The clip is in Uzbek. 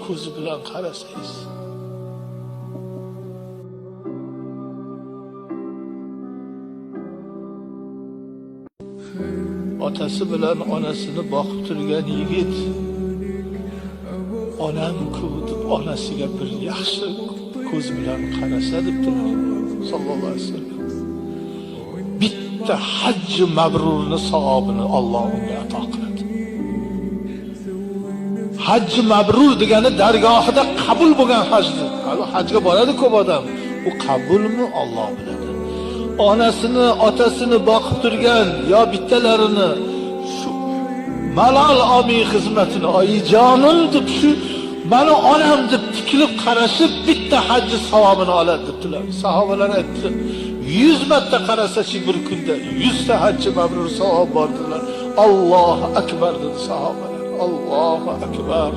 ko'zi bilan qarasangiz. Otasi bilan onasini boqib turgan yigit onam-ku deb onasiga bir yaxshi ko'z bilan qarasa debdilar sallallohu alayhi vasallam. Bitta hajji mabrurni savobini Alloh unga ato qiladi. Hajji mabrur degani dargohida qabul bo'lgan hajdir. Hali hajga boradi ko'p odam. U qabulmi Alloh biladi. Onasini, otasini boqib turgan yo bittalarini shu malol olmay xizmatini oyijonim deb shu mani onam deb tikilib qarashib bitta hajji savobini oladi debdilar. Sahobalar aytdi, 100 marta qarasachi bir kunda 100 ta hajji mabrur savob bor dedilar. Allohu akbar dedi sahobalar. Allohu akbar.